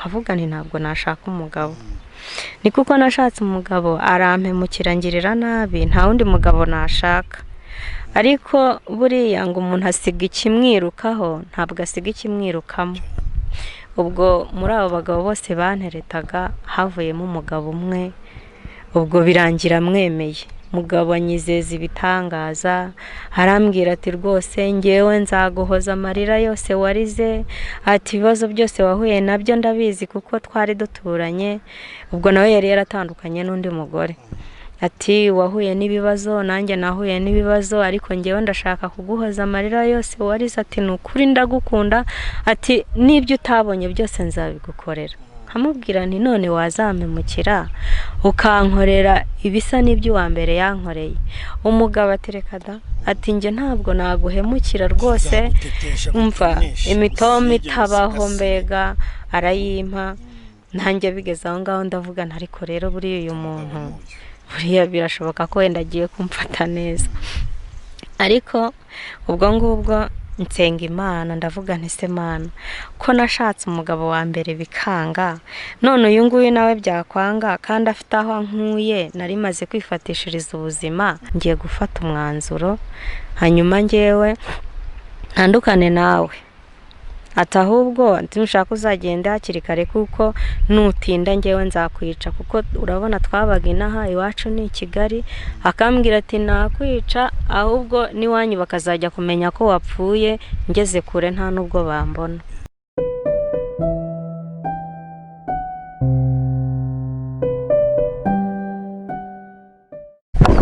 Nkavuga nti ntabwo nashaka umugabo, ni kuko nashatse umugabo arampemukira ngirira nabi, nta wundi mugabo nashaka. Ariko buriya ngo umuntu asiga ikimwirukaho, ntabwo asiga ikimwirukamo. Ubwo muri abo bagabo bose banteretaga havuyemo umugabo umwe, ubwo birangira mwemeye. Mugabo anyizeza ibitangaza, arambwira ati rwose ngewe nzaguhoza amarira yose warize, ati ibibazo byose wahuye nabyo ndabizi kuko twari duturanye. Ubwo nawe yari yaratandukanye n'undi mugore, ati wahuye n'ibibazo nanjye nahuye n'ibibazo, ariko ngewe ndashaka kuguhoza amarira yose warize, ati ni ukuri ndagukunda, ati n'ibyo utabonye byose nzabigukorera. Nkamubwira nti none wazampemukira ukankorera ibisa n'ibyo uwa mbere yankoreye. Umugabo ati reka da, ati njye ntabwo naguhemukira rwose, umva imitoma itabaho mbega arayimpa. Nanjye bigeze aho ngaho ndavuga nti ariko rero buriya uyu muntu buriya birashoboka ko wenda agiye kumfata neza. Ariko ubwo ngubwo nsenga Imana, ndavuga nti se Mana, ko nashatse umugabo wa mbere bikanga, none uyu nguyu nawe byakwanga kandi afite aho ankuye, nari maze kwifatishiriza ubuzima, ngiye gufata umwanzuro hanyuma ngewe ntandukane nawe. Ati ahubwo nushaka uzagenda hakiri kare kuko nutinda ngewe nzakwica, kuko urabona twabaga inaha iwacu ni i Kigali. Akambwira ati nakwica ahubwo n'iwanyu bakazajya kumenya ko wapfuye ngeze kure nta nubwo bambona.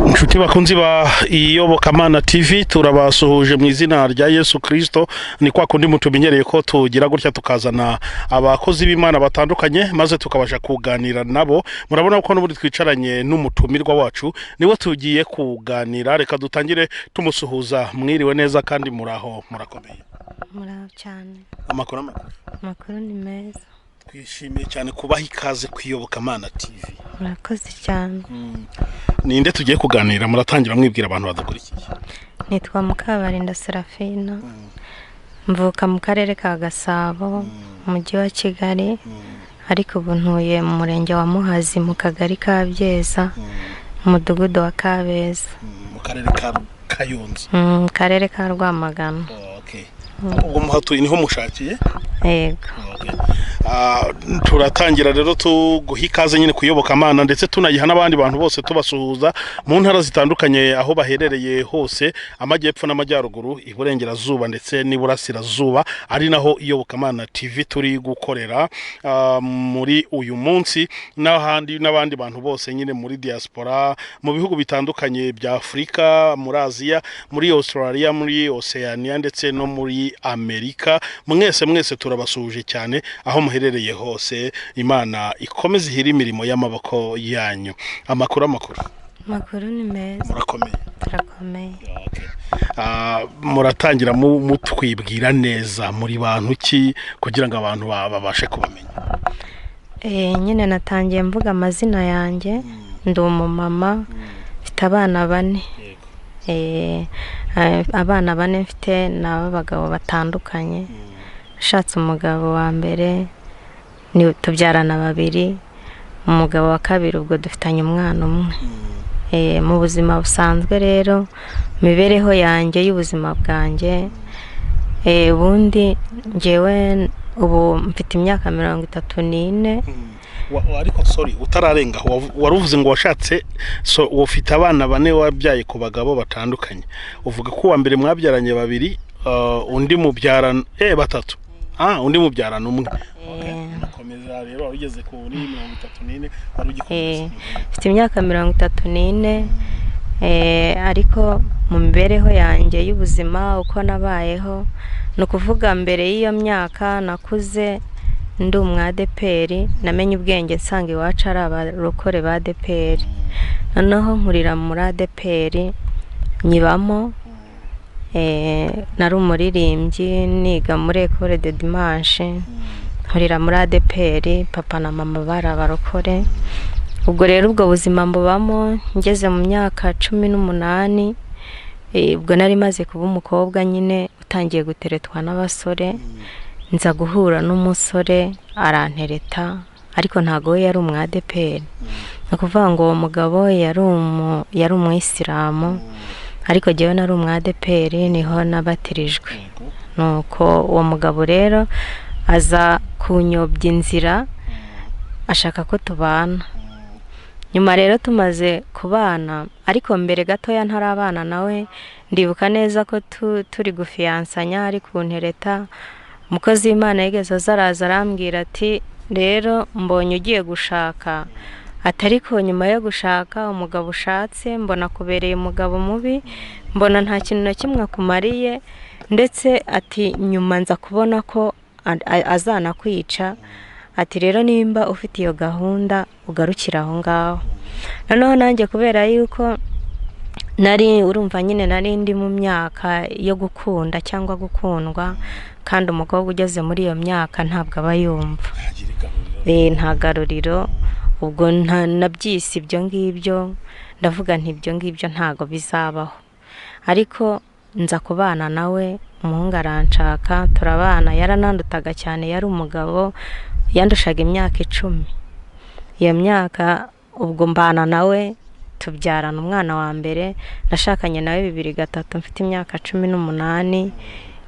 Inshuti bakunzi ba Iyobokamana TV, turabasuhuje mu izina rya Yesu Kristo. Ni kwa kundi mutumenyereye ko tugira gutya tukazana abakozi b'Imana batandukanye maze tukabasha kuganira nabo. Murabona ko n'ubundi twicaranye n'umutumirwa wacu, niwe tugiye kuganira. Reka dutangire tumusuhuza. Mwiriwe neza kandi muraho murakomeye? Muraho cyane. Amakuru amakuru? Amakuru ni meza. Twishimiye cyane kubaha ikaze ku Iyobokamana TV. Murakoze cyane. Ninde tugiye kuganira? Muratangira mwibwira abantu badukurikiye. Nitwa Mukabarinda Serafina, mvuka mu karere ka Gasabo, umujyi wa Kigali, ariko ubu ntuye mu murenge wa Muhazi mu kagari ka Byeza, umudugudu wa Kabeza, mu karere ka Kayonza, mu karere ka Rwamagana. Ubwo muhatuye niho mushakiye? Yego. Turatangira rero tuguha ikaze nyine kuyobokamana, ndetse tunayiha n'abandi bantu bose tubasuhuza mu ntara zitandukanye aho baherereye hose, amajyepfo n'amajyaruguru, iburengerazuba ndetse n'iburasirazuba, ari naho Iyobokamana TV turi gukorera muri uyu munsi, n'ahandi n'abandi bantu bose nyine muri diaspora, mu bihugu bitandukanye bya Afurika, muri Aziya, muri Australia, muri Oceania ndetse no muri Amerika. Mwese mwese turabasuhuje cyane aho muherereye hose. Imana ikomeze ihire imirimo y'amaboko yanyu. Amakuru amakuru? Amakuru ni meza. Murakomeye? Turakomeye. Muratangira mutwibwira neza muri bantu ki kugira ngo abantu babashe kubamenya. Nyine natangiye mvuga amazina yanjye. Ndi umumama, mfite abana bane. Abana bane mfite ni ab'abagabo batandukanye. Nashatse umugabo wa mbere tubyarana babiri, umugabo wa kabiri ubwo dufitanye umwana umwe. Mu buzima busanzwe rero, imibereho yanjye y'ubuzima bwanjye, ubundi ngewe ubu mfite imyaka 34. Ariko sorry, utararenga wari uvuze ngo washatse, so ufite abana bane wabyaye ku bagabo batandukanye. Uvuga ko uwa mbere mwabyaranye babiri, undi mubyarana batatu, undi mubyarana umwe. Komeza rero, wari ugeze kuri 34, wari ugikomeza. Mfite imyaka 34, ariko mu mibereho yanjye y'ubuzima uko nabayeho, ni ukuvuga mbere y'iyo myaka nakuze ndi umwadeperi, namenye ubwenge nsanga iwacu ari abarokore ba ADEPR. Noneho nkurira muri ADEPR nyibamo, nari umuririmbyi, niga muri Ecole de Dimanche, nkurira muri ADEPR, papa na mama bari abarokore. Ubwo rero ubwo buzima mbubamo ngeze mu myaka 18, ubwo nari maze kuba umukobwa nyine utangiye guteretwa n'abasore. Nza guhura n'umusore arantereta, ariko ntago we yari umwadeperi. Ni ukuvuga ngo uwo mugabo yari umuyisilamu, ariko jyewe nari umwadeperi, niho nabatirijwe. Nuko uwo mugabo rero aza kunyobya inzira, ashaka ko tubana. Nyuma rero tumaze kubana, ariko mbere gatoya ntarabana nawe, ndibuka neza ko turi gufiyansanya ari kuntereta, umukozi w'Imana yigeze aza araza arambwira ati rero mbonye ugiye gushaka, ati ariko nyuma yo gushaka umugabo ushatse mbona akubereye umugabo mubi, mbona nta kintu na kimwe akumariye, ndetse ati nyuma nza kubona ko azanakwica, ati rero nimba ufite iyo gahunda ugarukire aho ngaho. Noneho nanjye kubera yuko nari urumva nyine nari ndi mu myaka yo gukunda cyangwa gukundwa, kandi umukobwa ugeze muri iyo myaka ntabwo aba yumva, nta garuriro. Ubwo nabyise ibyo ngibyo, ndavuga nti ibyo ngibyo ntabwo bizabaho. Ariko nza kubana nawe, umuhungu aranshaka turabana, yaranandutaga cyane, yari umugabo yandushaga imyaka 10. Iyo myaka ubwo mbana nawe tubyarana umwana wa mbere, nashakanye nawe 2003 mfite imyaka 18,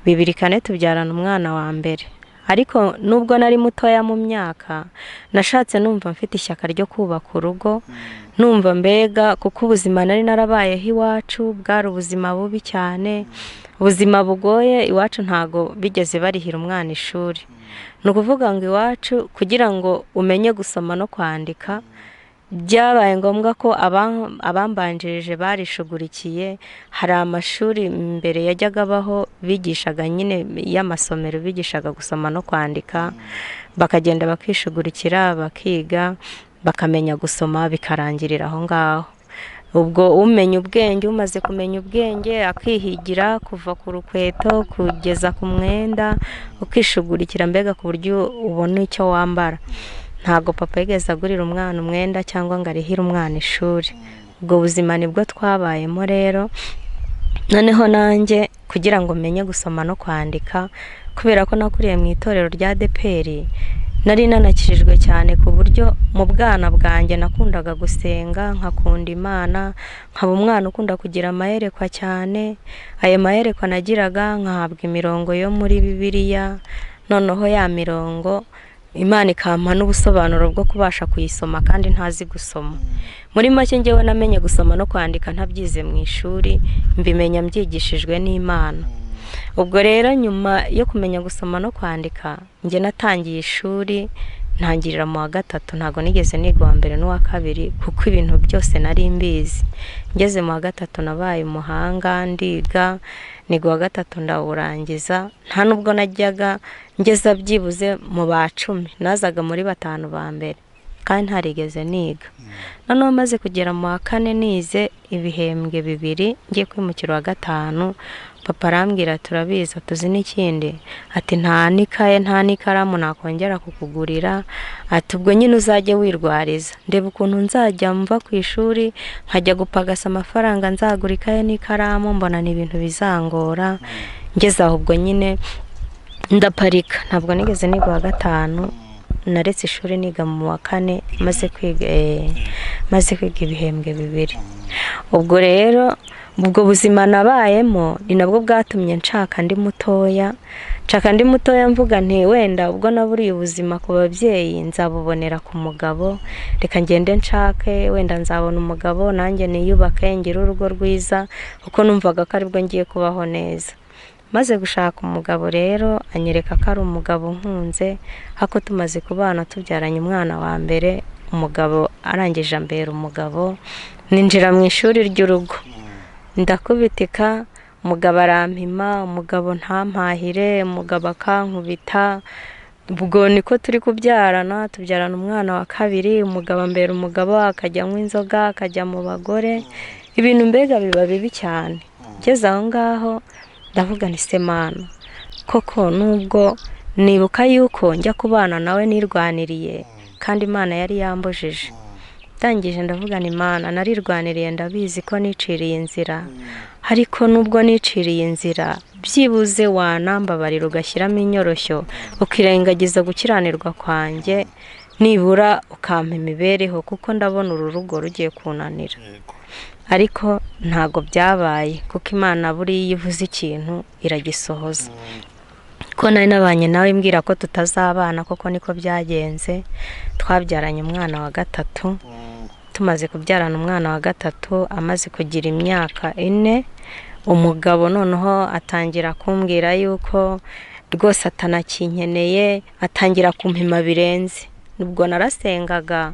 2004 tubyarana umwana wa mbere. Ariko nubwo nari mutoya mu myaka, nashatse numva mfite ishyaka ryo kubaka urugo, numva mbega kuko ubuzima nari narabayeho iwacu bwari ubuzima bubi cyane, ubuzima bugoye. Iwacu ntago bigeze barihira umwana ishuri. Ni ukuvuga ngo iwacu kugira ngo umenye gusoma no kwandika byabaye ngombwa ko abambanjirije barishugurikiye. Hari amashuri mbere yajyaga abaho bigishaga nyine y'amasomero, bigishaga gusoma no kwandika, bakagenda bakishugurikira bakiga bakamenya gusoma bikarangirira aho ngaho. Ubwo umenya ubwenge, umaze kumenya ubwenge akihigira kuva ku rukweto kugeza ku mwenda, ukishugurikira mbega ku buryo ubona icyo wambara. Ntago papa yigeze agurira umwana umwenda cyangwa ngo arihire umwana ishuri. Ubwo buzima nibwo twabayemo rero. Noneho nanjye kugira ngo menye gusoma no kwandika, kubera ko nakuriye mu itorero rya ADEPR, nari nanakijijwe cyane ku buryo mu bwana bwanjye nakundaga gusenga, nkakunda Imana, nkaba umwana ukunda kugira amayerekwa cyane. Ayo mayerekwa nagiraga nkahabwa imirongo yo muri Bibiliya, noneho ya mirongo Imana ikampa n'ubusobanuro bwo kubasha kuyisoma kandi ntazi gusoma. Muri make njyewe namenye gusoma no kwandika ntabyize mu ishuri, mbimenya mbyigishijwe n'Imana. Ubwo rero nyuma yo kumenya gusoma no kwandika, njye natangiye ishuri ntangirira mu wa 3, ntago nigeze niga uwa mbere n'uwa kabiri kuko ibintu byose nari mbizi. Ngeze mu wa 3 nabaye umuhanga, ndiga, niga uwa 3 ndawurangiza, nta nubwo najyaga ngeza byibuze mu ba 10, nazaga muri 5 ba mbere kandi ntarigeze niga. Noneho maze kugera mu wa 4 nize ibihembwe 2, ngiye kwimukira uwa 5, papa arambwira turabizi tuzi n'ikindi, ati nta n'ikaye nta n'ikaramu nakongera kukugurira, ati ubwo nyine uzajye wirwariza, ndeba ukuntu nzajya mva ku ishuri nkajya gupagasa amafaranga nzagura ikaye n'ikaramu, mbona ni ibintu bizangora. Ngeze aho ubwo nyine ndaparika, ntabwo nigeze niga uwa 5, naretse ishuri niga mu wa 4, maze kwiga ibihembwe 2. Ubwo rero ubwo buzima nabayemo ni nabwo bwatumye nshaka ndi mutoya, mvuga nti wenda ubwo naburiye ubuzima ku babyeyi nzabubonera ku mugabo, reka ngende nshake, wenda nzabona umugabo nanjye niyubake ngire urugo rwiza, kuko numvaga ko aribwo ngiye kubaho neza. Maze gushaka umugabo rero anyereka ko ari umugabo nkunze, hako tumaze kubana tubyaranye umwana wa mbere, umugabo arangije ambera umugabo, ninjira mu ishuri ry'urugo ndakubitika, umugabo arampima, umugabo ntampahire, umugabo akankubita. Ubwo niko turi kubyarana, tubyarana umwana wa 2, umugabo ambera umugabo akajya anywa inzoga, akajya mu bagore, ibintu mbega biba bibi cyane. Ngeze aho ngaho ndavuga nti se Mana, koko nubwo nibuka yuko njya kubana nawe nirwaniriye kandi Imana yari yambujije, ndangije ndavuga nti Imana narirwaniriye, ndabizi ko niciriye inzira, Ariko nubwo niciriye inzira, byibuze wanambabarira ugashyiramo inyoroshyo, ukirengagiza gukiranirwa kwanjye, nibura ukampa imibereho, kuko ndabona uru rugo rugiye kunanira. Ariko ntago byabaye, kuko Imana buriya iyo ivuze ikintu iragisohoza. Ko nari nabanye nawe mbwira ko tutazabana, koko niko byagenze. Twabyaranye umwana wa gatatu. Tumaze kubyarana umwana wa gatatu, amaze kugira imyaka 4, umugabo noneho atangira kumbwira yuko rwose atanakinkeneye, atangira kumpima birenze. Ubwo narasengaga,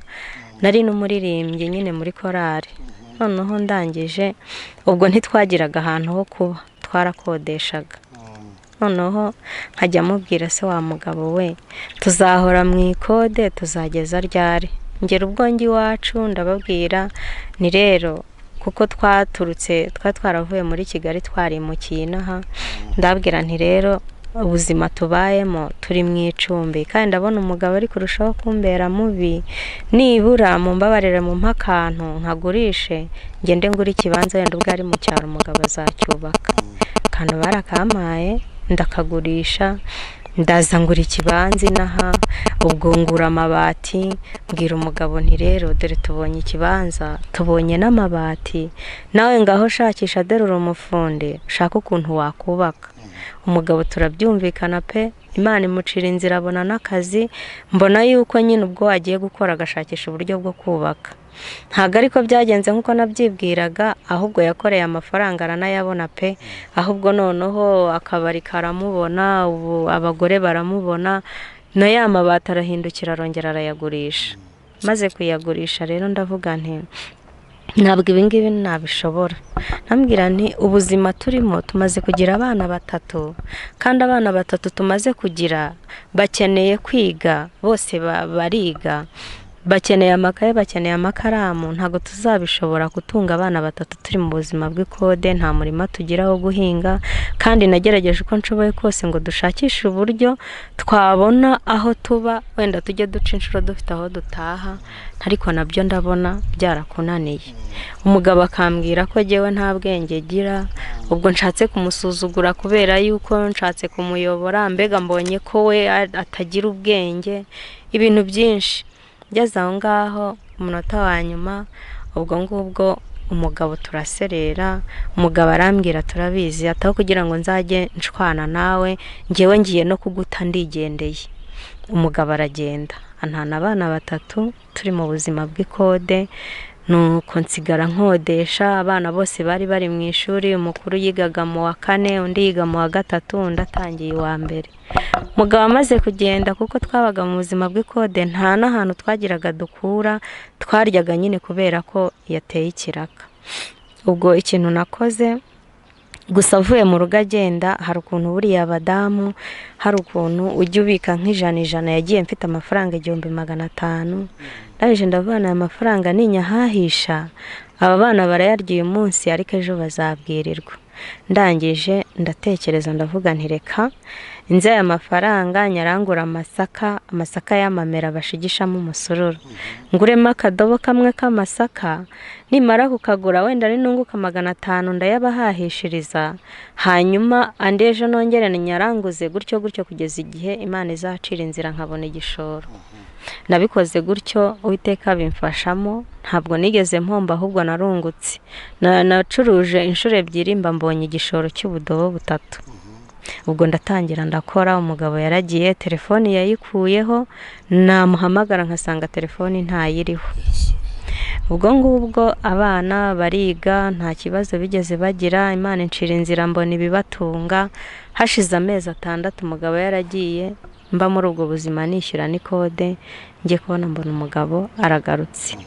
nari n'umuririmbyi nyine muri korari. Noneho ndangije, ubwo ntitwagiraga ahantu ho kuba, twarakodeshaga. Noneho nkajya mubwira, se wa mugabo we, tuzahora mu ikode tuzageza ryari? Ngera ubwo njya iwacu ndababwira ni rero, kuko twaturutse, twari twaravuye muri Kigali twarimukiye inaha, ndabwira nti rero ubuzima tubayemo turi mu icumbi, kandi ndabona umugabo ari kurushaho kumbera mubi, nibura mumbabarire mumpe akantu nkagurishe, ngende ngure ikibanza, wenda ubwo ari mu cyaro umugabo azacyubaka. Akantu barakampaye ndakagurisha, ndaza ngura ikibanza inaha, ubwo ngura amabati, mbwira umugabo nti rero dore tubonye ikibanza, tubonye n'amabati, nawe ngaho shakisha, dore uri umufundi, ushaka ukuntu wakubaka. Umugabo turabyumvikana pe, Imana imucira inzira abona n'akazi, mbona yuko nyine ubwo agiye gukora agashakisha uburyo bwo kubaka. Ntabwo ariko byagenze nk'uko nabyibwiraga, ahubwo yakoreye amafaranga aranayabona pe, ahubwo noneho akabari karamubona, ubu abagore baramubona, na ya mabati arahindukira arongera arayagurisha. Maze kuyagurisha rero ndavuga nti ntabwo ibi ngibi nabishobora. Ndambwira nti ubuzima turimo, tumaze kugira abana 3, kandi abana 3 tumaze kugira bakeneye kwiga, bose bariga, bakeneye amakaye, bakeneye amakaramu, ntabwo tuzabishobora gutunga abana 3 turi mu buzima bw'ikode, nta murima tugira wo guhinga, kandi nagerageje uko nshoboye kose ngo dushakishe uburyo twabona aho tuba, wenda tujye duca inshuro dufite aho dutaha, ariko nabyo ndabona byarakunaniye. Umugabo akambwira ko jyewe nta bwenge gira, ubwo nshatse kumusuzugura kubera yuko nshatse kumuyobora, mbega mbonye ko we atagira ubwenge, ibintu byinshi. Ngeze aho ngaho umunota wa nyuma, ubwo ngubwo umugabo turaserera, umugabo arambwira turabizi, ataho kugira ngo nzajye nshwana nawe, njyewe ngiye no kuguta ndigendeye. Umugabo aragenda, antana abana 3 turi mu buzima bw'ikode, nuko nsigara nkodesha. Abana bose bari bari mu ishuri, umukuru yigaga mu wa 4, undi yiga mu wa 3, undi atangiye uwa 1. Umugabo amaze kugenda, kuko twabaga mu buzima bw'ikode, nta n'ahantu twagiraga dukura, twaryaga nyine kubera ko yateye ikiraka. Ubwo ikintu nakoze gusa avuye mu rugo agenda, hari ukuntu buriya abadamu, hari ukuntu ujya ubika nk'ijana ijana, yagiye mfite amafaranga 1500, ndangije ndavana aya mafaranga ninyahahisha, aba bana barayarya uyu munsi ariko ejo bazabwirirwa. Ndangije ndatekereza ndavuga nti reka nze aya mafaranga nyarangura amasaka, amasaka y'amamera bashigishamo umusururu, nguremo akadobo kamwe k'amasaka, nimara kukagura wenda ari nunguka 500 ndayabahahishiriza, hanyuma andi ejo nongere nyaranguze gutyo gutyo kugeza igihe Imana izacira inzira nkabona igishoro. Nabikoze gutyo, Uwiteka bimfashamo, ntabwo nigeze mpomba ahubwo narungutse. Nacuruje inshuro 2 mba mbonye igishoro cy'ubudobo 3. Ubwo ndatangira ndakora, umugabo yaragiye, telefoni yayikuyeho, namuhamagara nkasanga telefoni ntayiriho. Ubwo ngubwo abana bariga nta kibazo bigeze bagira, Imana incira inzira mbona ibibatunga. Hashize amezi 6 umugabo yaragiye, mba muri ubwo buzima nishyura n'ikode, ngiye kubona mbona umugabo aragarutse.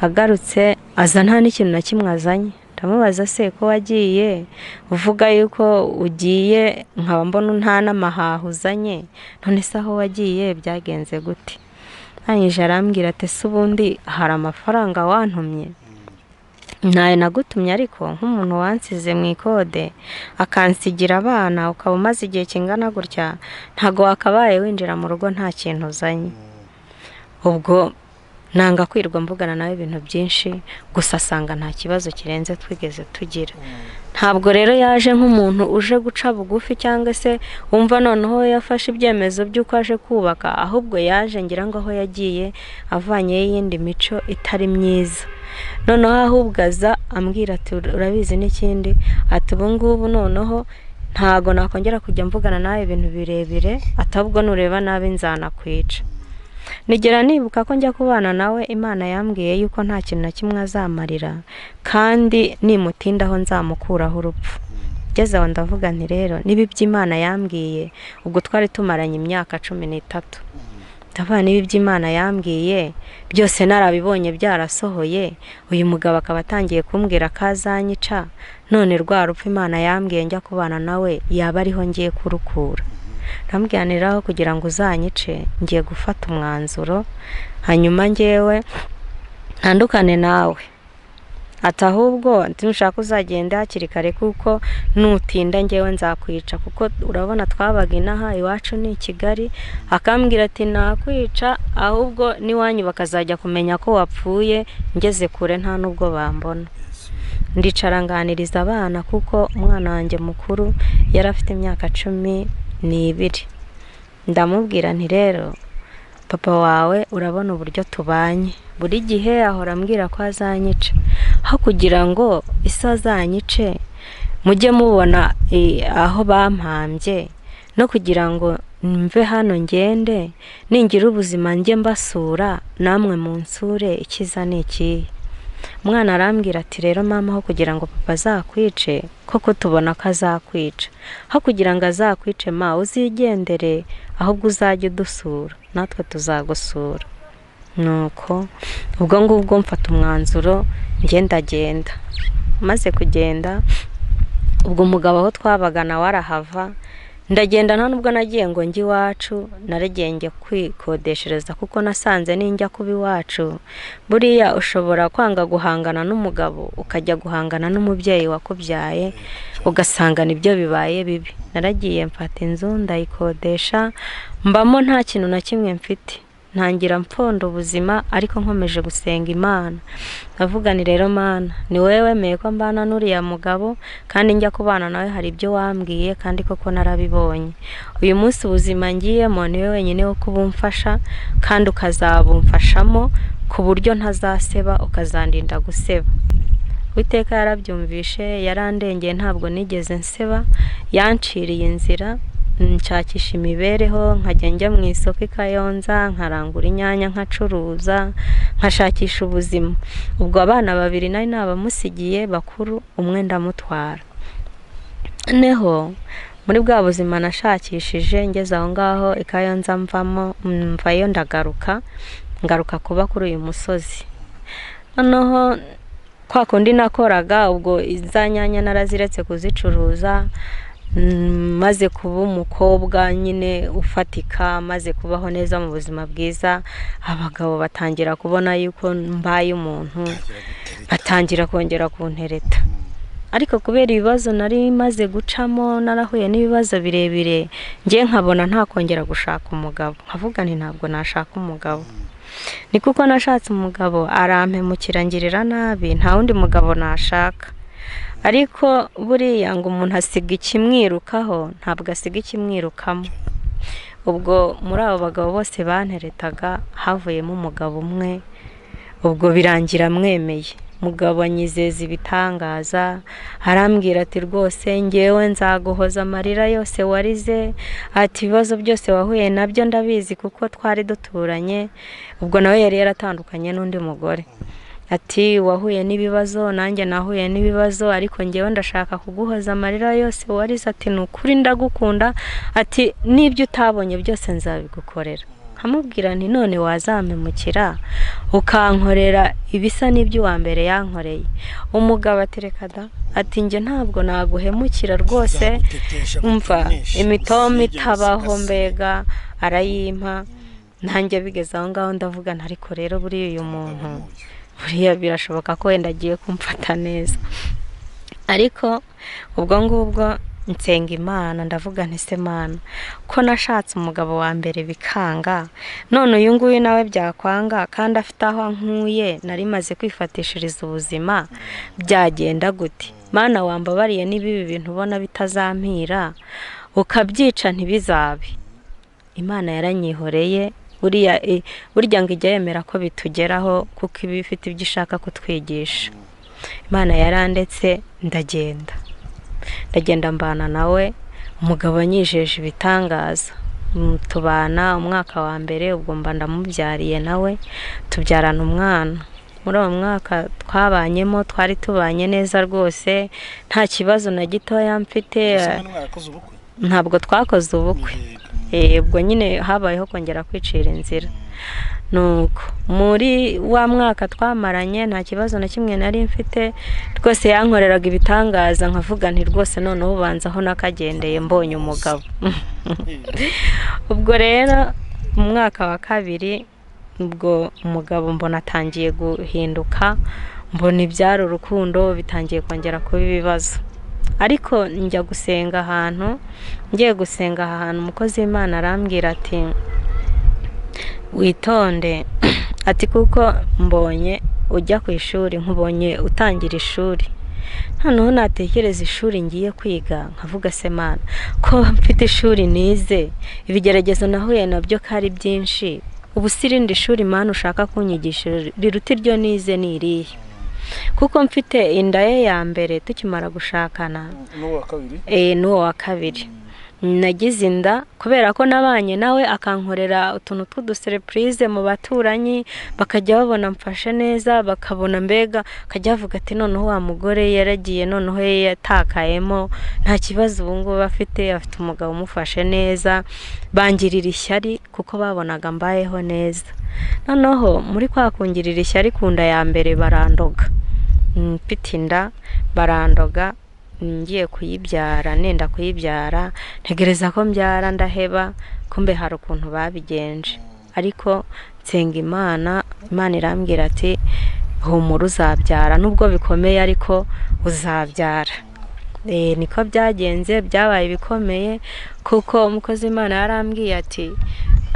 Agarutse aza nta n'ikintu na kimwe azanye. Ndamubaza se ko wagiye uvuga yuko ugiye nkaba mbona nta n'amahaho uzanye, none se aho wagiye byagenze gute? Arangije arambwira ati se ubundi hari amafaranga wantumye? Ntayo nagutumye, ariko nk'umuntu wansize mu ikode akansigira abana, ukaba umaze igihe kingana gutya, ntago wakabaye winjira mu rugo nta kintu uzanye. Ubwo Nanga kwirwa mvugana nawe ibintu byinshi, gusa asanga nta kibazo kirenze twigeze tugira. Ntabwo rero yaje nk'umuntu uje guca bugufi cyangwa se wumva noneho yafashe ibyemezo by'uko aje kubaka, ahubwo yaje ngira ngo aho yagiye avanyeyo iyindi mico itari myiza. Noneho ahubwo aza ambwira ati urabizi n'ikindi, ati ubu ngubu noneho ntago nakongera kujya mvugana nawe ibintu birebire, ati ahubwo nureba nabi nzanakwica. Nigera nibuka ko njya kubana nawe Imana yambwiye yuko nta kintu na kimwe azamarira, kandi nimutindaho nzamukuraho urupfu. Ngeze aho ndavuga nti rero niba ibyo Imana yambwiye, ubwo twari tumaranye imyaka 13, ndavuga niba ibyo Imana yambwiye byose narabibonye byarasohoye, uyu mugabo akaba atangiye kumbwira ko azanyica, none rwa rupfu Imana yambwiye njya kubana nawe yaba ariho ngiye kurukura. Ndamubwiraniraho kugira ngo uzanyice ngiye gufata umwanzuro, hanyuma ngewe ntandukane nawe. Ati ahubwo ntushaka uzagenda hakiri kare kuko nutinda ngewe nzakwica, kuko urabona twabaga inaha iwacu ni i Kigali. Akambwira ati nakwica ahubwo n'iwanyu bakazajya kumenya ko wapfuye ngeze kure nta nubwo bambona. Ndicara nganiriza abana kuko umwana wanjye mukuru yari afite imyaka 12. Ndamubwira nti rero papa wawe urabona uburyo tubanye, buri gihe ahora ambwira ko azanyica, aho kugira ngo isi azanyice mujye mubona aho bampambye, no kugira ngo mve hano ngende ningira ubuzima njye mbasura namwe munsure, ikiza ni ikihe? Umwana arambwira ati rero mama, aho kugira ngo papa azakwice, koko tubona ko azakwica, aho kugira ngo azakwice ma uzigendere, ahubwo uzajya udusura natwe tuzagusura. Nuko ubwo ngubwo mfata umwanzuro ngendagenda. Maze kugenda ubwo umugabo aho twabaga nawe arahava, ndagenda nta nubwo nagiye ngo njye iwacu, naragiye njya kwikodeshereza kuko nasanze ninjya kuba iwacu buriya ushobora kwanga guhangana n'umugabo ukajya guhangana n'umubyeyi wakubyaye, ugasanga nibyo bibaye bibi. Naragiye mfata inzu ndayikodesha, mbamo nta kintu na kimwe mfite, ntangira mpfonda ubuzima ariko nkomeje gusenga Imana. Ndavuga nti rero Mana, ni wowe wemeye ko mbana n'uriya mugabo, kandi njya kubana nawe hari ibyo wambwiye kandi koko narabibonye. Uyu munsi ubuzima ngiyemo ni wowe wenyine wo kubumfasha, kandi ukazabumfashamo ku buryo ntazaseba, ukazandinda guseba. Uwiteka yarabyumvishe, yarandengeye, ntabwo nigeze nseba, yanciriye inzira, nshakisha imibereho, nkajya njya mu isoko i Kayonza, nkarangura inyanya, nkacuruza, nkashakisha ubuzima. Ubwo abana babiri nari nabamusigiye bakuru, umwe ndamutwara. Noneho muri bwa buzima nashakishije ngeze aho ngaho i Kayonza mvamo, mvayo ndagaruka, ngaruka kuba kuri uyu musozi. Noneho kwa kundi nakoraga, ubwo za nyanya naraziretse kuzicuruza, maze kuba umukobwa nyine ufatika, maze kubaho neza mu buzima bwiza, abagabo batangira kubona yuko mbaye umuntu, batangira kongera kuntereta. Ariko kubera ibibazo nari maze gucamo, narahuye n'ibibazo birebire, njye nkabona ntakongera gushaka umugabo, nkavuga nti ntabwo nashaka umugabo. Ni kuko nashatse umugabo arampemukira ngirira nabi, nta wundi mugabo nashaka. Ariko buriya ngo umuntu asiga ikimwirukaho, ntabwo asiga ikimwirukamo. Ubwo muri abo bagabo bose banteretaga havuyemo umugabo umwe, ubwo birangira mwemeye. Mugabo anyizeza ibitangaza, arambwira ati rwose ngewe nzaguhoza amarira yose warize, ati ibibazo byose wahuye nabyo ndabizi kuko twari duturanye. Ubwo nawe yari yaratandukanye n'undi mugore. Ati wahuye n'ibibazo nanjye nahuye n'ibibazo, ariko ngewe ndashaka kuguhoza amarira yose warize, ati ni ukuri ndagukunda, ati n'ibyo utabonye byose nzabigukorera. Nkamubwira nti none wazampemukira ukankorera ibisa n'ibyo uwa mbere yankoreye. Umugabo ati reka da, ati njye ntabwo naguhemukira rwose, umva imitoma itabaho mbega arayimpa. Nanjye bigeze aho ngaho ndavuga nti ariko rero buriya uyu muntu buriya birashoboka ko wenda agiye kumfata neza. Ariko ubwo ngubwo Nsenga Imana, ndavuga nti: "Se Mana, ko nashatse umugabo wa mbere bikanga, none uyu nguyu nawe byakwanga kandi afite aho ankuye, nari maze kwifatishiriza ubuzima, byagenda gute? Mana, wambabariye niba ibi bintu ubona bitazampira ukabyica ntibizabe." Imana yaranyihoreye. Buriya burya ngo ijya yemera ko bitugeraho kuko iba ifite ibyo ishaka kutwigisha. Imana yarandetse, ndagenda, ndagenda mbana nawe. Umugabo anyijeje ibitangaza. Tubana umwaka wa mbere, ubwo mba ndamubyariye nawe, tubyarana umwana. Muri uwo mwaka twabanyemo twari tubanye neza rwose, nta kibazo na gitoya mfite. Ese mwari mwarakoze ubukwe? Ntabwo twakoze ubukwe. Ubwo nyine habayeho kongera kwicira inzira. Nuko muri wa mwaka twamaranye nta kibazo na kimwe nari mfite rwose, yankoreraga ibitangaza, nkavuga nti: "Rwose noneho ubanza aho nakagendeye mbonye umugabo." Ubwo rero mu mwaka wa kabiri ubwo umugabo mbona atangiye guhinduka, mbona ibyari urukundo bitangiye kongera kuba ibibazo. Ariko njya gusenga ahantu, ngiye gusenga ahantu, umukozi w'Imana arambwira ati: "Witonde," ati, "kuko mbonye ujya ku ishuri, nkubonye utangira ishuri." Noneho natekereza ishuri ngiye kwiga nkavuga: "Se Mana, ko mfite ishuri nize, ibigeragezo nahuye nabyo ko ari byinshi, ubu si irindi shuri Mana ushaka kunyigisha riruta iryo nize ni irihe?" Kuko mfite inda ye ya mbere tukimara gushakana. N'uwo wa kabiri? N'uwo wa kabiri nagize inda kubera ko nabanye nawe akankorera utuntu tw'udusurprise mu baturanyi, bakajya babona mfashe neza, bakabona mbega akajya bavuga ati: "Noneho wa mugore yaragiye, noneho yatakayemo, nta kibazo ubu ngubu afite, afite umugabo umufashe neza." Bangirira ishyari kuko babonaga mbayeho neza. Noneho muri kwa kungirira ishyari ku nda ya mbere barandoga. Mfite inda barandoga, ngiye kuyibyara, nenda kuyibyara, ntegereza ko mbyara ndaheba. Kumbe hari ukuntu babigenje. Ariko nsenga Imana, Imana irambwira ati: "Humura, uzabyara nubwo bikomeye, ariko uzabyara." Niko byagenze, byabaye ibikomeye kuko umukozi w'Imana yarambwiye ati: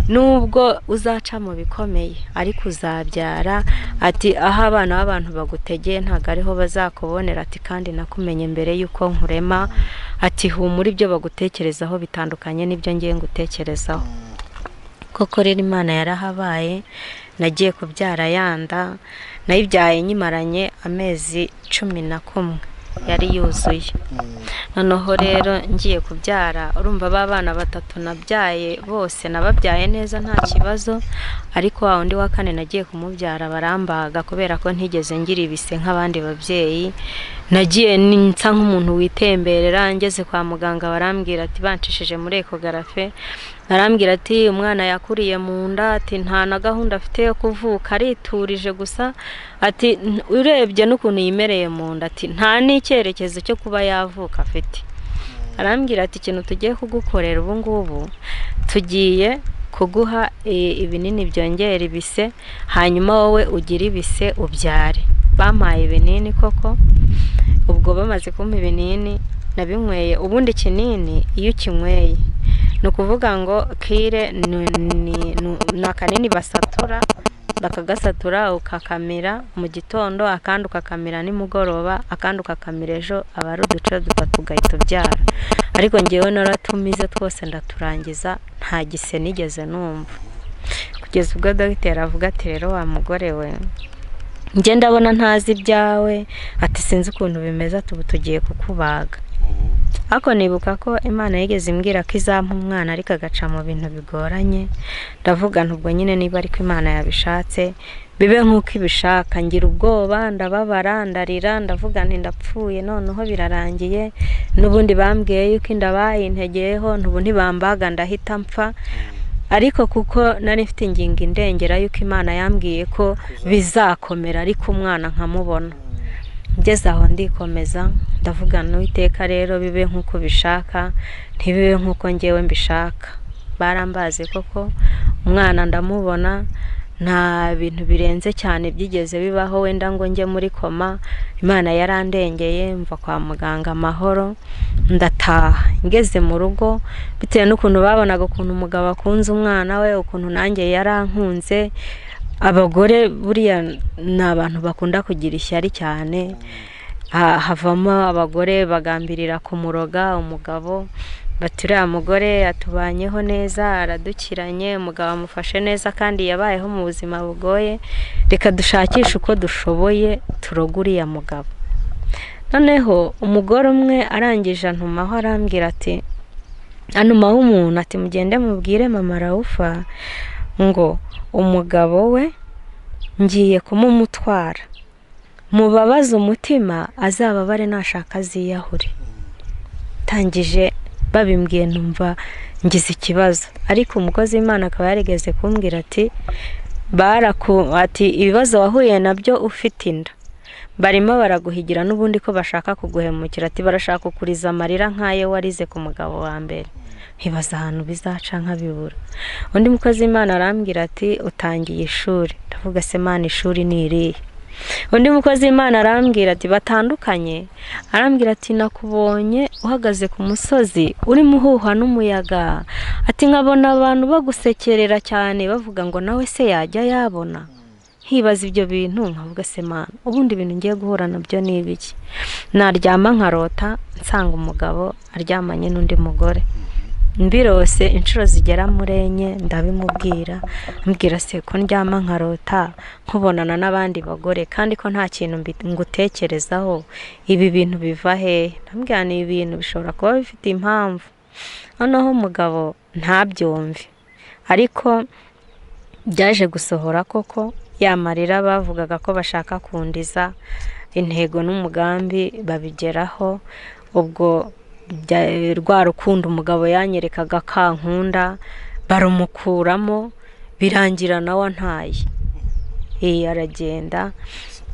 "Nubwo uzaca mu bikomeye ariko uzabyara," ati, "aho abana b'abantu bagutegeye ntabwo ariho bazakubonera," ati, "kandi nakumenye mbere y'uko nkurema," ati, "humura, ibyo bagutekerezaho bitandukanye n'ibyo ngiye ngutekerezaho." Koko rero Imana yarahabaye. Nagiye kubyara yanda nayibyaye nyimaranye amezi 11 yari yuzuye. Noneho rero ngiye kubyara, urumva ba bana batatu nabyaye bose nababyaye neza nta kibazo, ariko wa wundi wa kane nagiye kumubyara barambaga kubera ko ntigeze ngira ibise nk'abandi babyeyi. Nagiye nsa nk'umuntu witemberera. Ngeze kwa muganga barambwira ati, banshishije muri échographie, barambwira ati: "Umwana yakuriye mu nda," ati, "nta na gahunda afite yo kuvuka, ariturije gusa," ati, "urebye n'ukuntu yimereye mu nda," ati, "nta n'icyerekezo cyo kuba yavuka afite." Arambwira ati: "Ikintu tugiye kugukorera ubu ngubu, tugiye kuguha ibinini byongera ibise, hanyuma wowe ugire ibise ubyare." Bampaye ibinini koko. Ubwo bamaze kumpa ibinini nabinyweye. Ubundi ikinini iyo ukinyweye, ni ukuvuga ngo cure ni akanini basatura, bakagasatura ukakamira mu gitondo, akandi ukakamira nimugoroba, akandi ukakamira ejo, aba ari uduce dutatu, ugahita ubyara. Ariko ngewe naratumize twose ndaturangiza, nta gise nigeze numva, kugeza ubwo dogiteri avuga ati: "Rero wa mugore we, njye ndabona ntazi ibyawe," ati, "sinzi ukuntu bimeze," ati, "ubu tugiye kukubaga." Ariko nibuka ko Imana yigeze imbwira ko izampa umwana ariko agaca mu bintu bigoranye. Ndavuga nti: "Ubwo nyine niba ariko Imana yabishatse, bibe nk'uko ibishaka." Ngira ubwoba, ndababara, ndarira, ndavuga nti: "Ndapfuye, noneho birarangiye. N'ubundi bambwiye yuko inda bayintegeyeho, ntubu ntibambaga ndahita mpfa." Ariko kuko nari mfite ingingo indengera yuko Imana yambwiye ko bizakomera ariko umwana nkamubona, ngeze aho ndikomeza, ndavuga: "N'Uwiteka rero bibe nk'uko ubishaka, ntibibe nk'uko ngewe mbishaka." Barambaze koko, umwana ndamubona. Nta bintu birenze cyane byigeze bibaho wenda ngo njye muri koma. Imana yarandengeye, mva kwa muganga amahoro, ndataha. Ngeze mu rugo, bitewe n'ukuntu babonaga ukuntu umugabo akunze umwana we, ukuntu nanjye yarankunze. Abagore buriya ni abantu bakunda kugira ishyari cyane. Havamo abagore bagambirira kumuroga umugabo, bati uriya mugore atubanyeho neza, aradukiranye, umugabo amufashe neza kandi yabayeho mu buzima bugoye, reka dushakishe uko dushoboye turoge uriya mugabo. Noneho umugore umwe arangije antumaho, arambwira ati, antumaho umuntu ati mugende mubwire mama Rawufa ngo umugabo we ngiye kumumutwara, mubabaze umutima azababare nashaka aziyahure. Tangije babimbwiye numva ngize ikibazo, ariko umukozi w'Imana akaba yarigeze kumbwira ati ati ibibazo wahuye nabyo ufite inda, barimo baraguhigira n'ubundi ko bashaka kuguhemukira, ati barashaka kukuriza amarira nk'ayo warize ku mugabo wa mbere. Nkibaza ahantu bizaca nkabibura. Undi mukozi w'Imana arambwira ati utangiye ishuri. Ndavuga se Mana, ishuri ni irihe? Undi mukozi w'Imana arambwira ati batandukanye, arambwira ati nakubonye uhagaze ku musozi urimo uhuha n'umuyaga, ati nkabona abantu bagusekerera cyane bavuga ngo nawe se yajya yabona. Nkibaza ibyo bintu nkavuga se Mana, ubundi ibintu ngiye guhura nabyo ni ibiki? Naryama nkarota nsanga umugabo aryamanye n'undi mugore. Mbirose inshuro zigera muri enye, ndabimubwira, ambwira se ko ndyama nkarota nkubonana n'abandi bagore kandi ko nta kintu ngutekerezaho, ibi bintu biva hehe? Ndamubwira ni ibintu bishobora kuba bifite impamvu. Noneho umugabo ntabyumve, ariko byaje gusohora koko, ya marira bavugaga ko bashaka kundiza, intego n'umugambi babigeraho. Ubwo rwa rukundo umugabo yanyerekaga kankunda barumukuramo, birangira nawe antaye, aragenda.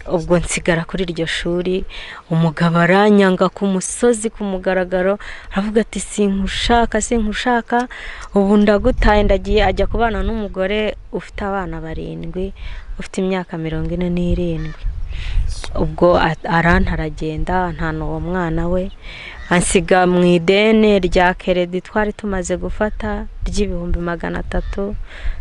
Ubwo nsigara kuri iryo shuri, umugabo aranyanga ku musozi ku mugaragaro, aravuga ati sinkushaka sinkushaka, ubu ndagutaye ndagiye. Ajya kubana n'umugore ufite abana 7, ufite imyaka 47. Ubwo aranta aragenda, ntana uwo mwana we, ansiga mu ideni rya keredi twari tumaze gufata ry'ibihumbi 300,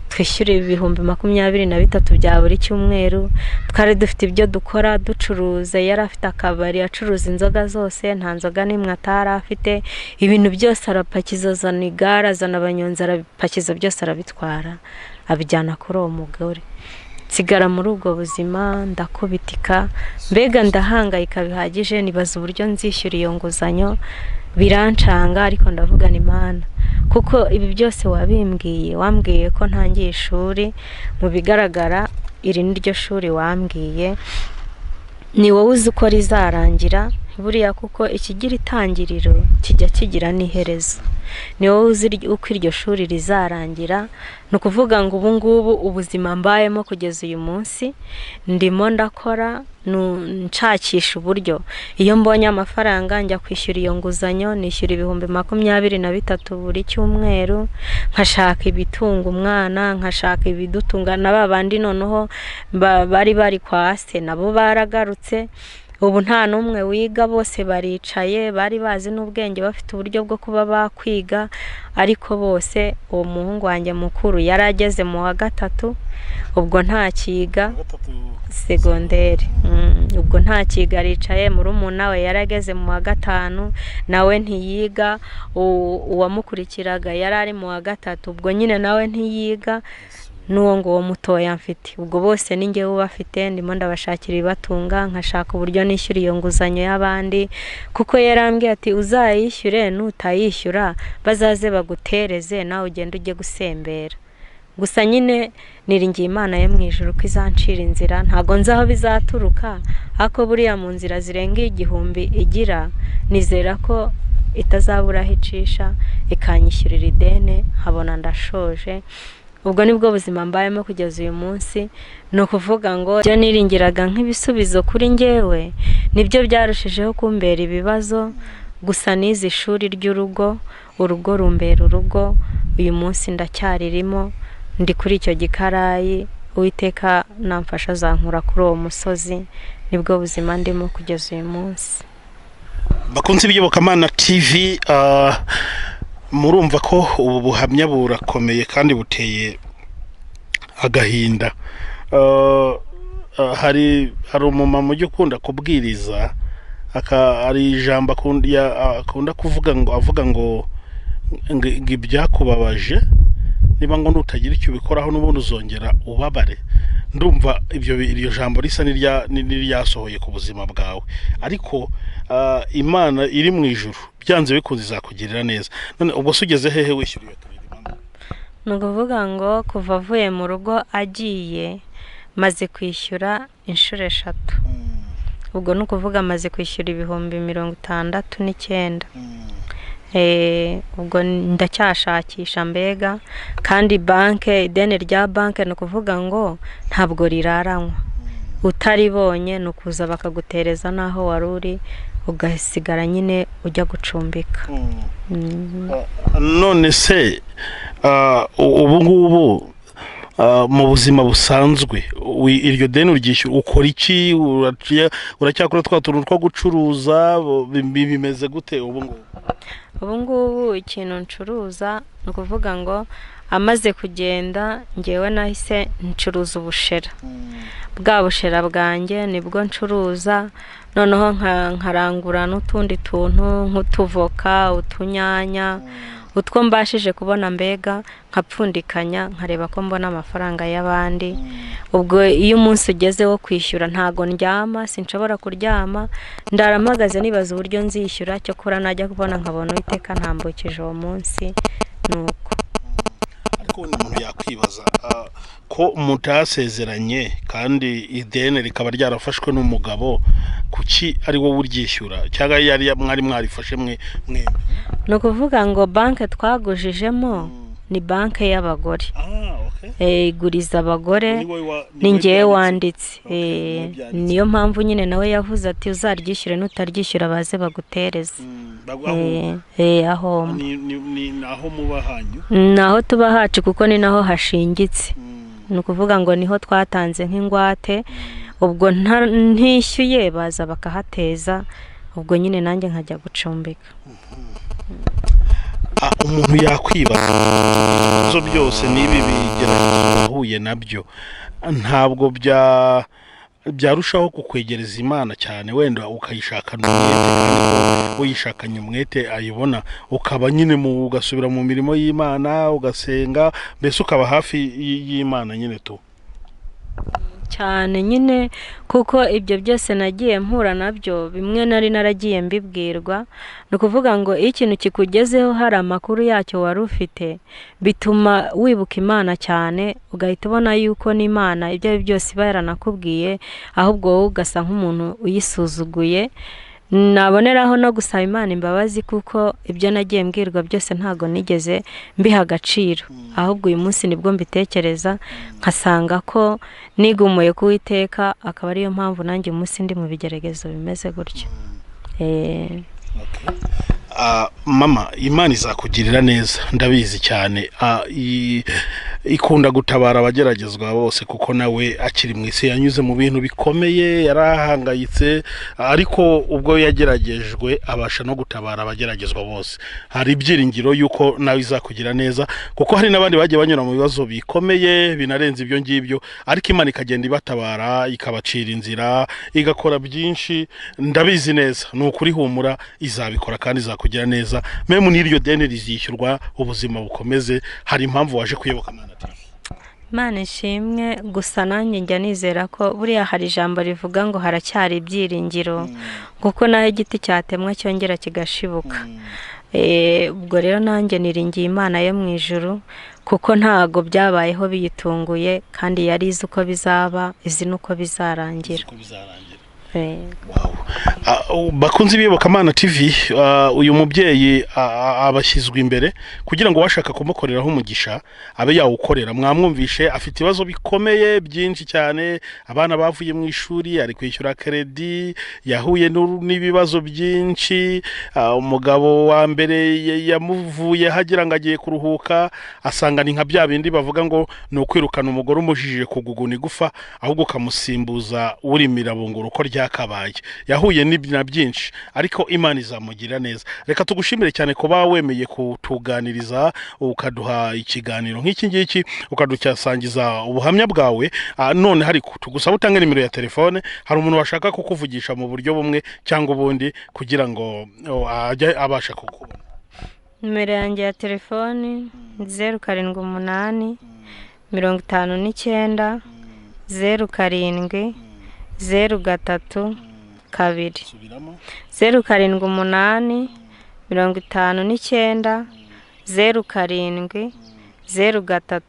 twishyura 23,000 bya buri cyumweru. Twari dufite ibyo dukora ducuruza, yari afite akabari acuruza inzoga zose, nta nzoga n'imwe atari afite, ibintu byose arapakiza, azana igare, azana abanyonzi, arabipakiza byose arabitwara, abijyana kuri uwo mugore. Nsigara muri ubwo buzima, ndakubitika, mbega ndahangayika bihagije, nibaza uburyo nzishyura iyo nguzanyo, birancanga. Ariko ndavuga ni Imana, kuko ibi byose wabimbwiye, wambwiye ko ntangiye ishuri, mu bigaragara iri ni ryo shuri wambwiye, ni wowe uzi uko rizarangira buriya, kuko ikigira itangiriro kijya kigira n'iherezo. Ni wowe uzi uko iryo shuri rizarangira. Ni ukuvuga ngo ubu ngubu ubuzima mbayemo kugeza uyu munsi, ndimo ndakora nshakisha uburyo. Iyo mbonye amafaranga njya kwishyura iyo nguzanyo, nishyura 23,000 buri cyumweru, nkashaka ibitunga umwana, nkashaka ibidutunga na ba bandi noneho bari bari kwa se nabo baragarutse. Ubu nta n'umwe wiga, bose baricaye, bari bazi n'ubwenge, bafite uburyo bwo kuba bakwiga, ariko bose uwo muhungu wanjye mukuru yari ageze mu wa 3, ubwo ntakiga segonderi, ubwo ntakiga aricaye. Murumuna we yari ageze mu wa 5, nawe ntiyiga. Uwamukurikiraga yari ari mu wa 3, ubwo nyine nawe ntiyiga. N'uwo nguwo mutoya mfite, ubwo bose ni njyewe ubafite, ndimo ndabashakira ibibatunga, nkashaka uburyo nishyura iyo nguzanyo y'abandi, kuko yarambwiye ati uzayishyure, nutayishyura bazaze bagutereze, nawe ugende ujye gusembera. Gusa nyine niringiye Imana yo mu ijuru ko izancira inzira, ntago nzi aho bizaturuka, ariko buriya mu nzira zirenga 1000 igira, nizera ko itazabura aho icisha ikanyishyurira ideni, nkabona ndashoje. Ubwo nibwo buzima mbayemo kugeza uyu munsi. Ni ukuvuga ngo ibyo niringiraga nk'ibisubizo kuri njyewe nibyo byarushijeho kumbera ibibazo. Gusa nize ishuri ry'urugo, urugo rumbera urugo, uyu munsi ndacyaririmo, ndi kuri icyo gikarayi. Uwiteka namfasha azankura kuri uwo musozi. Nibwo buzima ndimo kugeza uyu munsi. Bakunze Iyobokamana TV, murumva ko ubu buhamya burakomeye kandi buteye agahinda. Hari umumama ujya ukunda kubwiriza, hari ijambo akunda kuvuga ngo, avuga ngo ibyakubabaje niba ngo nutagira icyo ubikoraho n'ubundi uzongera ubabare. Ndumva iryo jambo risa n'iryasohoye ku buzima bwawe, ariko Imana iri mu ijuru byanze bikunze izakugirira neza. None ubwo se ugeze hehe wishyura iyo crédit, mama? Ni ukuvuga ngo kuva avuye mu rugo agiye, maze kwishyura inshuro 3. Ubwo ni ukuvuga maze kwishyura 69,000. Ubwo ndacyashakisha mbega, kandi banke, ideni rya banke ni ukuvuga ngo ntabwo riraranywa, utaribonye ni ukuza bakagutereza n'aho wari uri, ugasigara nyine ujya gucumbika. None se ubu ngubu mu buzima busanzwe iryo deni uryishyura ukora iki? Uracyakora twa tuntu two gucuruza? Bimeze gute ubu ngubu? Ubu ngubu ikintu ncuruza ni ukuvuga ngo amaze kugenda ngewe nahise ncuruza ubushera. Bwa bushera bwanjye nibwo ncuruza, noneho nkarangura n'utundi tuntu nk'utuvoka, utunyanya, utwo mbashije kubona mbega nkapfundikanya, nkareba ko mbona amafaranga y'abandi. Ubwo iyo umunsi ugeze wo kwishyura ntago ndyama, sinshobora kuryama, ndaramagaze nibaza uburyo nzishyura. Cyokora najya kubona nkabona Uwiteka ntambukije uwo munsi, nuko. Ariko wenda umuntu yakwibaza ko mutasezeranye kandi ideni rikaba ryarafashwe n'umugabo, kuki ari wowe uryishyura, cyangwa yari mwari mwarifashe mwe mwembi? Ni ukuvuga ngo banke twagujijemo ni banke y'abagore. Iguriza abagore, ni ngewe wanditse. Niyo mpamvu nyine nawe yavuze ati uzaryishyure, nutaryishyura baze bagutereze. Aho ni aho muba hanyu? Ni aho tuba hacu, kuko ni naho hashingitse. Ni ukuvuga ngo niho twatanze nk'ingwate, ubwo ntishyuye baza bakahateza, ubwo nyine nanjye nkajya gucumbika. Umuntu yakwibaza ibibazo byose n'ibi bigeragezo wahuye nabyo, ntabwo byarushaho kukwegereza Imana cyane, wenda ukayishakana umwete, kandi ko uyishakanye umwete ayibona, ukaba nyine ugasubira mu mirimo y'Imana, ugasenga, mbese ukaba hafi y'Imana nyine tu cyane nyine, kuko ibyo byose nagiye mpura nabyo bimwe nari naragiye mbibwirwa. Ni ukuvuga ngo iyo ikintu kikugezeho hari amakuru yacyo wari ufite, bituma wibuka Imana cyane, ugahita ubona yuko n'Imana ibyo ari byose iba yaranakubwiye, ahubwo wowe ugasa nk'umuntu uyisuzuguye. Naboneraho no gusaba Imana imbabazi, kuko ibyo nagiye mbwirwa byose ntago nigeze mbiha agaciro, ahubwo uyu munsi nibwo mbitekereza nkasanga ko nigumuye ku Uwiteka, akaba ariyo mpamvu nanjye uyu munsi ndi mu bigeragezo bimeze gutyo. Mama, Imana izakugirira neza, ndabizi cyane. Ikunda gutabara abageragezwa bose, kuko nawe akiri mu isi yanyuze mu bintu bikomeye, yarahangayitse, ariko ubwo yageragejwe abasha no gutabara abageragezwa bose. Hari ibyiringiro yuko nawe izakugira neza, kuko hari n'abandi bagiye banyura mu bibazo bikomeye binarenze ibyo ngibyo, ariko Imana ikagenda ibatabara, ikabacira inzira, igakora byinshi. Ndabizi neza, ni ukuri, humura, izabikora kandi izakugira neza. Memu n'iryo deni rizishyurwa, ubuzima bukomeze. Hari impamvu waje kuyoboka Imana TV. Imana ishimwe. Gusa nanjye njya nizera ko buriya hari ijambo rivuga ngo haracyari ibyiringiro, kuko naho igiti cyatemwa cyongera kigashibuka. Ubwo rero nanjye niringiye Imana yo mu ijuru, kuko ntago byabayeho biyitunguye, kandi yari izi uko bizaba, izi n'uko bizarangira. Bakunze Iyobokamana TV, uyu mubyeyi abashyizwe imbere kugira ngo uwashaka kumukoreraho umugisha abe yawukorera. Mwamwumvishe, afite ibibazo bikomeye byinshi cyane, abana bavuye mu ishuri, ari kwishyura kredi, yahuye n'ibibazo byinshi. Umugabo wa mbere yamuvuye agira ngo agiye kuruhuka, asanga ni nka bya bindi bavuga ngo ni ukwirukana umugore umujijije kuguguna igufa, ahubwo ukamusimbuza urimira bunguru uko ryakabaye. Yahuye na byinshi, ariko Imana izamugirira neza. Reka tugushimire cyane kuba wemeye kutuganiriza, ukaduha ikiganiro nk'iki ngiki, ukaducyasangiza ubuhamya bwawe. None hari tugusaba utange nimero ya telefone, hari umuntu washaka kukuvugisha mu buryo bumwe cyangwa ubundi kugira ngo ajye abasha kukubona. Nimero yanjye ya telefoni 0 7 8 59 0 7 0 3 2. 0 7 8 59 0 7 0 3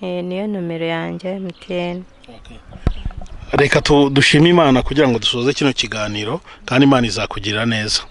2. Niyo nomero yanjye MTN. Reka dushime Imana kugira ngo dusoze kino kiganiro, kandi Imana izakugirira neza.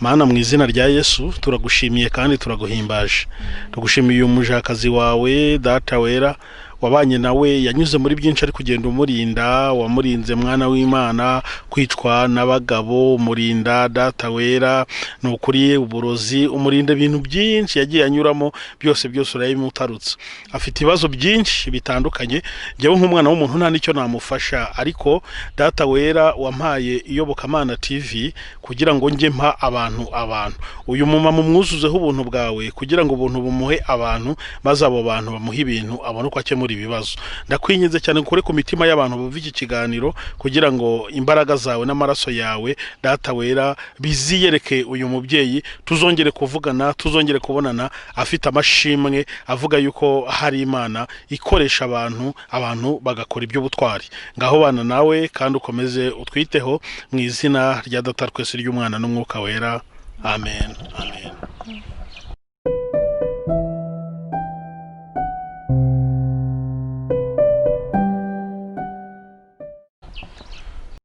Mana, mu izina rya Yesu turagushimiye kandi turaguhimbaje. Tugushimiye uyu mujakazi wawe Data wera wabanye nawe, yanyuze muri byinshi ari kugenda umurinda, wamurinze mwana w'Imana kwicwa n'abagabo, umurinda Data wera ni ukuri uburozi, umurinda ibintu byinshi yagiye anyuramo byose byose urabimutarutse. Afite ibibazo byinshi bitandukanye, njyewe nk'umwana w'umuntu nta nicyo namufasha, ariko Data wera wampaye Iyobokamana TV kugira ngo njye mpa abantu. Uyu mumama umwuzuzeho ubuntu bwawe kugira ngo ubuntu bumuhe abantu, maze abo bantu bamuhe ibintu abone uko akemura ibibazo. Ndakwinginze cyane ukore ku mitima y'abantu bumva iki kiganiro kugira ngo imbaraga zawe n'amaraso yawe Data wera biziyereke uyu mubyeyi, tuzongere kuvugana, tuzongere kubonana afite amashimwe, avuga yuko hari Imana ikoresha abantu, abantu bagakora iby'ubutwari. Ngaho bana nawe kandi ukomeze utwiteho mu izina rya Data twese ry'Umwana n'Umwuka wera. Amen. Amen.